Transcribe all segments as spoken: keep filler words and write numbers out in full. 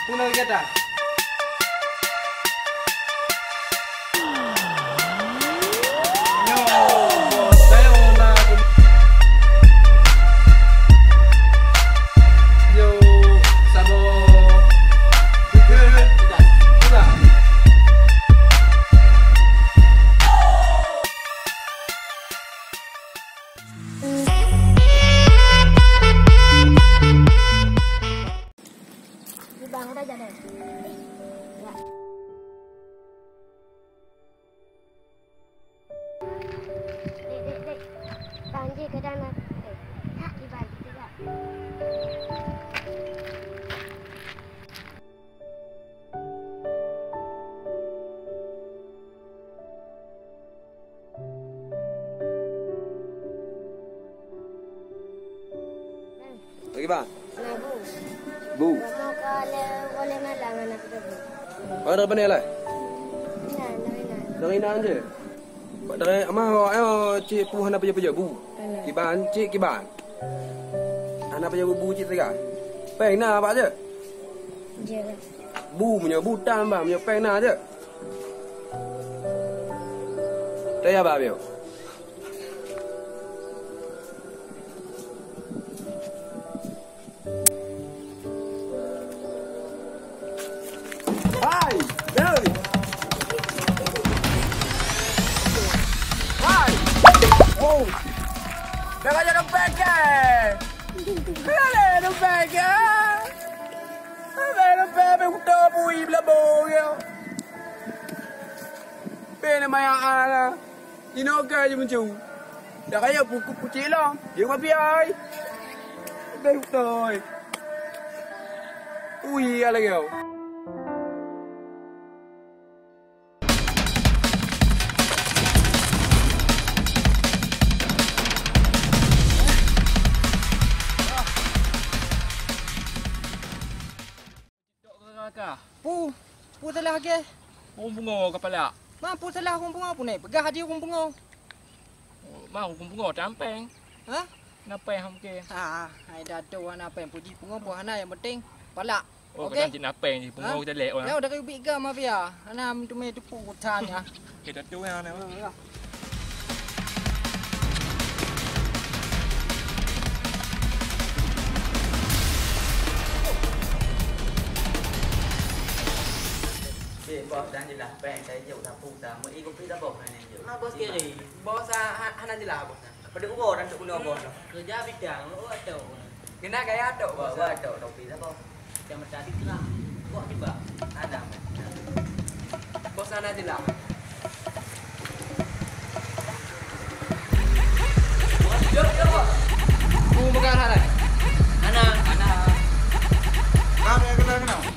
Puna gata. Nyoe, bos, saya nak. Yo, saboh. Tiga, dua. Di bang udah jadi. Ya. Dek, dek, dek. Bang, jih keudang na. Eh, tak di bang, di bang. Lagi, bang? Nah, bu. Bu. Kamu kalau boleh malam anak kita, bu. Oh, dari mana lah? Nah, dari mana? Dari mana je? Dari ama, oh, cik pu hana peujeuet-peujeuet, bu. Hana. Kiban, cik kiban. Hana peujeuet bu, bu cik teuga. Peng na, bak je? Je. Bu, meunyoe bu tan, bang, meunyoe peng na je. Taya ba biu. Hai, Dewi. Hai. Oh. Dah kaya dompet ke? Dah ada dompet ke? Dah ada dompet, be udah bui belabong ya. Bèk na maya ana. Inoe ka jimeucue. Dak kaya pukuk kucing lom. Dia babi ai. Bèk utôi. Ui, ala kau. Tok keu raka. Pu, pu salah ke? Ureueng pungo kapala. Ma pu salah ureueng pungo, pu nai peugah di ureueng pungo. Oh, ma ureueng pungo tampeng. Ha? Napeng ham ke? Ha, hai datu hana peng puji pungo pu hana, yang penting palak. Oh, oke? Kadang cit napeng ji pungo kita lek orang. Ya, dari ubit ga mafia. Hana mintu mai tupu urusan ya. Kita tu yang mana? Ya. Cik, bos dah jelas peng, saya jauh dapur dah. Mau ikut pergi dapur kan yang jauh. Ah, bos kiri. Bos, ah, ha-, hana jelas bos. Pada uroe dan tok guna bos. Kerja bidang, oh, atau. Kena gaya tok bos. Wah, tok topi dah bos. Macam tadi terang. Buat juga. Ada. Bos sana je lah. Jom, jom, bos. Aku pegang sana. Ana, ana. Kenapa, kenapa, kenapa?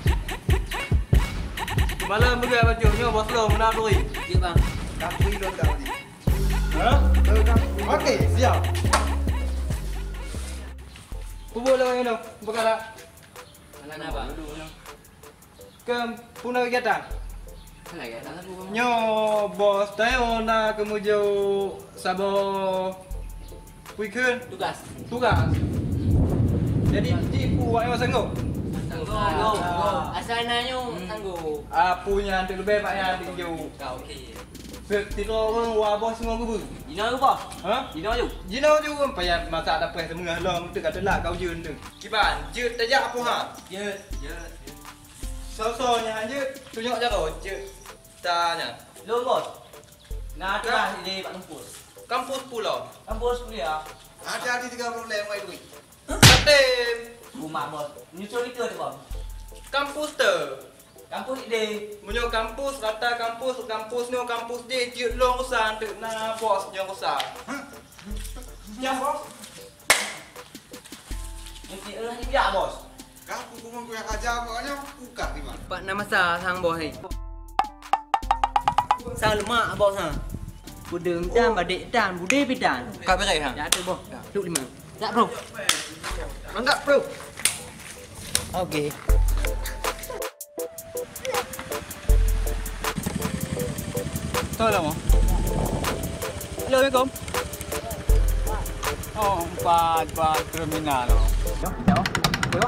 Malam pegang baju nyoe, bos lo, mana tu? Cik bang. Tapi lo tak ni. Ha? Okey, siap. Kubu lawan nyoe, peukara. Alah, na, Bang? Keu peuna kegiatan? Alah, kegiatan apa, Bang? Nyoe bos Tayo na keumeujo saboh puikheun. Tugas. Tugas. Jadi, ji pu awak nyoe sanggob? Sanggob. Ah. Asai na nyoe sanggob. Ah, pu nyan teuk leubeh bak nyan teuk jo. Ka, okey. Setiap orang wabah semua kubu. Jinoe kubu. Ha? Jinoe ju. Jinoe ju payah masak dapur semeungeut lom tu kata lah kau jun tu. Kiban, jeuet tajak apa ha? Jeuet, jeuet, jeuet. Sosonya jeuet, tunjuk jago jeuet. Tanya. Lom bos. Nah, tu lah di Pak Kampus. Kampus pulo. Kampus kuliah. Ada di tiga puluh lima duit. Katem. Rumah bos. Nyusul itu tu bos. Kampus tu. Kampus idéh. Meunyoe kampus, rata kampus, kampus nyoe, kampus idéh, jeuet lôn urusan teuk na bos nyang urusan. Nyan, bos. Mesti eulah jibiak, bos. Ka aku kumang kuyang aja kok nyoe, buka di mana? Pat na masa sang bos ni. Sang lemak, bos, ha. Kudeung dan badek dan budé bidan. Ka beres, ha? Ya, tu, bos. Tu lima. Tak, bro. Mangga, bro. Okey. Assalamualaikum. Oh, empat, empat kriminal. Jom, jom. Okey, bos.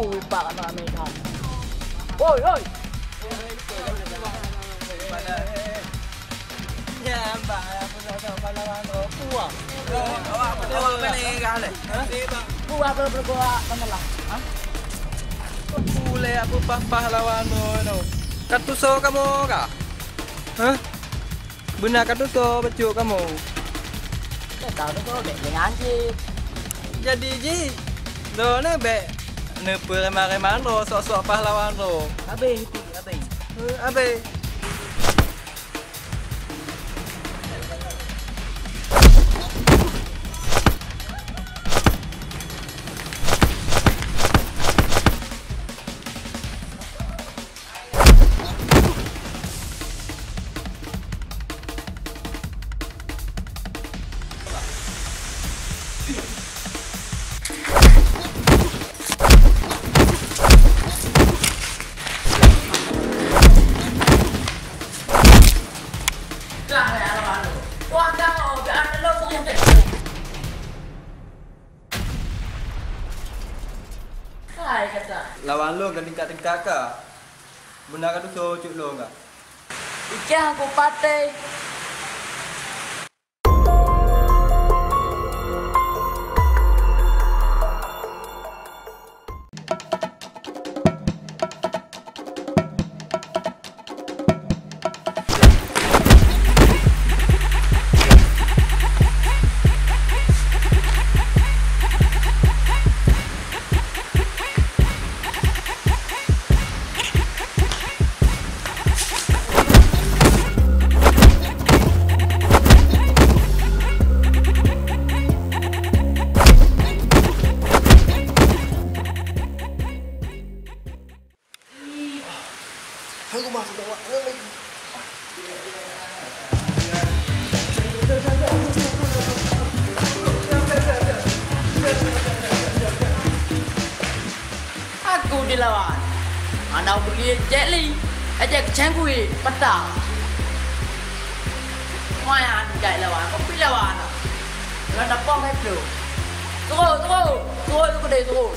Ui, pak ramai-ramai dah. Oi, oi. Ya, mbak, aku nak tahu pahlawan tu. Wah. Awak, awak apa ni kah leh? Ha? Buat apa berbuat mana lah? Ha? Boleh apa pah-, pahlawan tu, tu? Katusoe kamoe kah? Ha? Beuna katusoe bacut kamoe. Dah tahu tu, bek dengan cit. Jadi jih, droeneuh bek neupeurema-rema droe sok-sok pahlawan droe. Habéh itu, habéh. Eh, habéh. Hai, kata. Lawan lôn ka tingkat-tingkat ka. Beuna ka tusoe cut lôn ka. Ikan aku patéh. Aku dilawan. Mana beli Jet Li? Ejek kecengkui, patah. Mayan jai lawan, kopi lawan. Kalau dapat, saya perlu. Turun, turun. Turun, turun, turun.